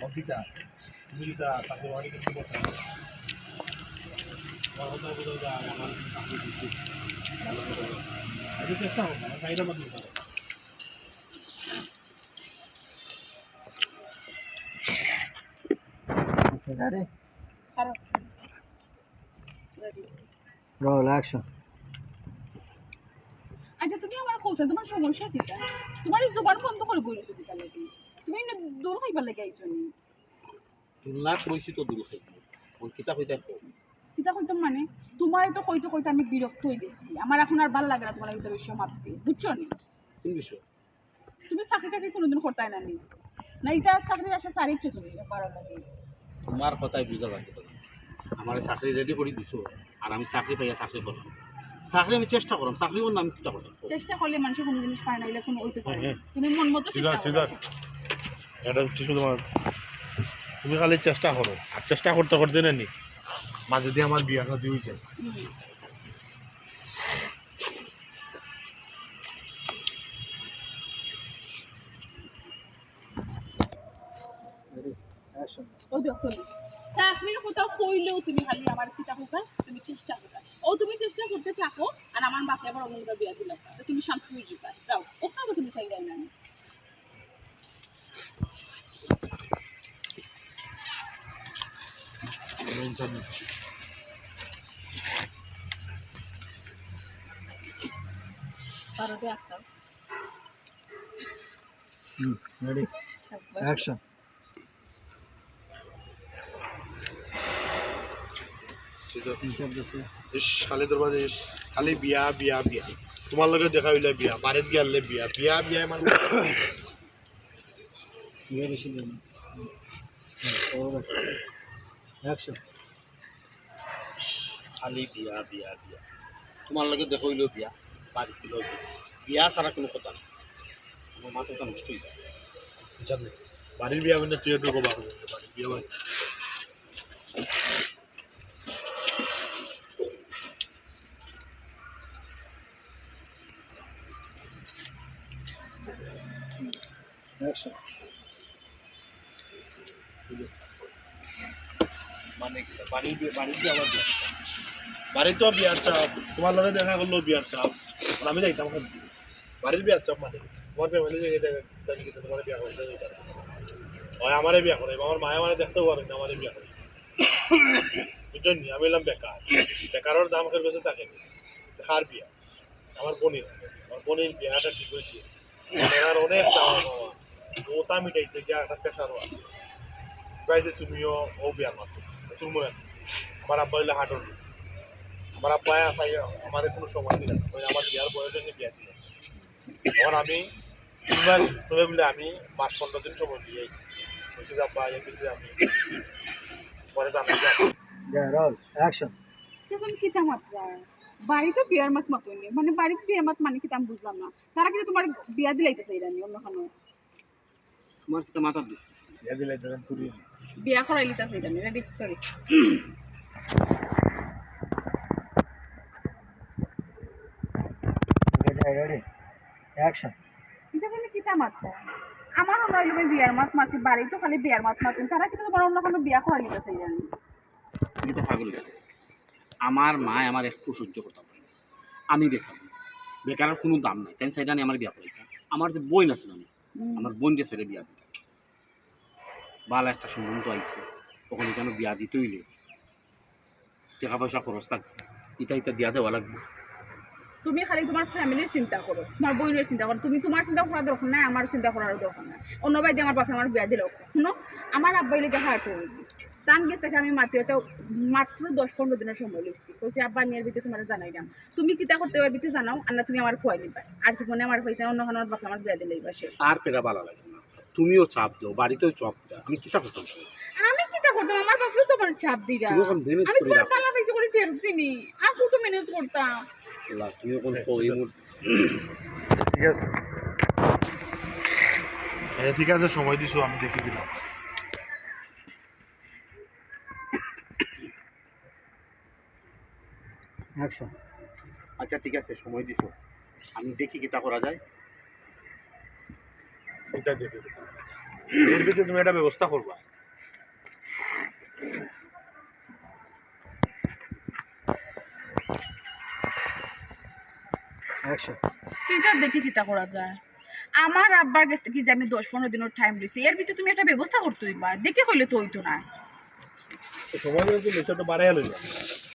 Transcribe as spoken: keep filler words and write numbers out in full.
অর্পিতা, তুমি যেটা চাকরি বাকরি কিছু করতে পারো, তোমার কথা বোঝা যায়, আমার চাকরি দিচ্ছি। ভালো করে। আমি চেষ্টা করবো, আমার চাহিদা মতো দিতে হবে। Ready? খারাপ। Ready। Roll, action। আচ্ছা, তুমি আমার কথা, তোমার সমস্যা কিতা? তোমার এই জবান বন্ধ করে বই রইছো কিতার লাগি? তুমি এমনে দৌড় খাইবার লাগি আইছো নি? তুলনা কইছি তো দূর খাইতে। ওর কিতা কইতা কও? কিতা কইতাম মানে? তোমারে তো কইতে কইতে আমি বিরক্ত হয়ে গেছি। আমার এখন আর ভালা লাগে না তোমার ভিতরে সমাপ্তি, বুঝছো নি? কোন বিষয়? তুমি চাকরি টাকরি কোনোদিন করতায় না নি? না, এটা চাকরির আশা ছাড়িছো তুমি, বারো লাগে। তোমার কথাই বুঝা লাগে তো। আমার চাকরি রেডি করে দিছো, আর আমি চাকরি পাইয়া চাকরি করলাম। চাকরি আমি চেষ্টা করলাম, চাকরি ওর নাম কিতা করতাম? চেষ্টা করলে মানুষের কোনো জিনিস পায় না, এটা কোনো হইতে পারে না। হ্যাঁ, হ্যাঁ। তুমি মন মতো সিধা, চেষ্টা করো। সিধা। এটা হচ্ছে শুধু আমার, তুমি খালি চেষ্টা করো, আর চেষ্টা করতে করতে না নি, মাঝে দিয়ে আমার বিয়া শাদী হয়ে যায়। হুম। Ready, action। ও দেখো নি, চাকরির কথা কইলেও তুমি খালি আমার কিতা কইবা, তুমি চেষ্টা করবা। ও তুমি চেষ্টা করতে থাকো, আর আমার বাপে আবার অন্য বিয়া দিল, তো তুমি শান্তি হয়ে যাবা। যাও, ওখানে তুমি চাই না। বারোটা একটা। হুম, ready। সাব্বাস। Action। ইস, খালি দরবাজে ইস, খালি বিয়া, বিয়া, বিয়া। তোমার লগে দেখা হইলে বিয়া, বাড়িত গেলে বিয়া, বিয়া, বিয়া, মানে। বিয়া বেশি দেন। Action। খালি বিয়া, বিয়া, বিয়া। তোমার লগে দেখা হইলেও বিয়া, বাড়িত গেলেও বিয়া। বিয়া ছাড়া কোনো কথা না। আমার মাথাটা নষ্ট হয়ে যায়। বুঝলেন? বাড়ির বিয়া মানে তুই একটু গোবা করে দে, বাড়ির বিয়া মানে। Action। মানে কি? বাড়ির বিয়ে, বাড়ির বিয়ে আবার বিয়ে। বাড়িত তো বিয়ার চাপ, তোমার লগে দেখা করলো বিয়ার চাপ, আর আমি যাইতাম কোন দিন? বাড়ির বিয়ার চাপ মানে কি? তোমার ফ্যামিলি থেকে দেখা, দেখা গেছে তোমার বিয়া করতে হবে। হয় আমারে বিয়া করে, আমার মায়ে আমারে দেখতেও পারে না, আমারে বিয়া করে। বুঝলেন নি? আমি হলাম বেকার, বেকারের দাম কেউর কাছে থাকে না। কার বিয়া? আমার বোনের, আমার বোনের বিয়াটা ঠিক হয়েছে। এনার অনেক চাওয়া পাওয়া, ওটা মিটাইতে গিয়া একটা প্রেশারও আছে। প্রায় যে তুমিও ও বিয়ার মাত্র, তুমিও এক। আমার আব্বা হইলে হার্টের রোগ। আমার আব্বায় আসাই আমার কোনো সময় দিলেন, ওই আমার বিয়ার বয়সে সে বিয়া দিলেন। এখন আমি তিনবার, তবে বলে আমি মাস পনেরো দিন সময় দিয়ে আইছি। বলছি যে, "আব্বা, এর ভিতরে আমি পরে জানাই যাবো।" যা, রোল, অ্যাকশন। সেজন কিতা মাতরা? বাড়িত বিয়ার মাত মাতইন নি, মানে বাড়িত বিয়ার মাত মানে কিতা আমি বুঝলাম না। তারা কিন্তু তোমার বিয়া দিলাইতা চাইরা নি অন্য খানো। তোমার কিতা মাথার দোষ? বিয়া দিলাইতা চাইরা নি, পুরি। বিয়া করাইলিতা চাইরা নি, ready, sorry. Ready, ready. Action. ইটা তুমি কিতা মাতরা? আমার মনে হইল বিয়ার মাত মাতি, বাড়িত খালি বিয়ার মাত মাতইন। তারা কিন্তু তোমার অন্য খানো বিয়া করাইলিতা চাইরা নি। তুমি তো পাগল হইছো। আমার মায় আমার একটু সহ্য করতা পারে না। আমি বেকার। বেকারের কোনো দাম নাই। তাইন চাইরা নি আমার বিয়া করাইতা। আমার যে বইন আছে না, হুম। আমার বইনরে চাইরা বিয়া দিতা। বালা একটা সম্বন্ধ আইছে। অখন ইখানো বিয়া দিতে অইলে টেকা পয়সা খরচ লাগবো। ইতা ইতা দিয়া দেওয়া লাগবো। তুমি খালি তোমার ফ্যামিলির চিন্তা করো, তোমার বইনের চিন্তা করো। তুমি তোমার চিন্তা করার দরকার নাই, আমার চিন্তা করারও দরকার নাই। অন্য বাড়িত আমার বাপে আমার বিয়া দিল। হুনো, আমার আব্বা অইলে গিয়া হার্ট অইগেছে। তান গেছ থাকি আমি মাতি অইতে মাত্র দশ পনেরো দিনের সময় লইছি। কইছি, "আব্বা, আমি এর ভিতরে তোমারে জানাইরাম। তুমি কিতা করতে অয় এর ভিতরে জানাও, আর না তুমি আমারে খুয়াই নিবা। আর জীবনে আমার পাইতে অন্য খানো আমার বাপে আমার বিয়া দিলাইবা শেষ।" আর পেরা বালা লাগে না। তুমিও চাপ দেও, বাড়িতেও চাপ দেও। আমি কিতা করতাম? আমি কিতা করতাম? আমার বাপেও তো আমার চাপ দিরা। তুমি অখন ম্যানেজ আমি করি তোমার রাখো। পালা পাইছি করে ঠেকছি নি। আর কত ম্যানেজ করতাম? আল্লাহ, তুমি অখন কও এই মুহূর্তে। ঠিক আছে। আচ্ছা, ঠিক আছে, সময় দিছো, আমি দেখি দিলাম। অ্যাকশন। আচ্ছা, ঠিক আছে, সময় দিছো, আমি দেখি কিতা করা যায়। এটা দেখি কিতা। এর ভিতরে তুমি একটা ব্যবস্থা করবা। কিন্তু আর দেখি কিতা করা যায়। আমার আব্বার গেছ থাকি যে আমি দশ পনেরো দিনর টাইম লইছি, এর ভিতরে তুমি একটা ব্যবস্থা করতে অইবা। দেখি কইলে তো অইতো না। সময় যদি লইছো তো বাড়াইয়া লইবা।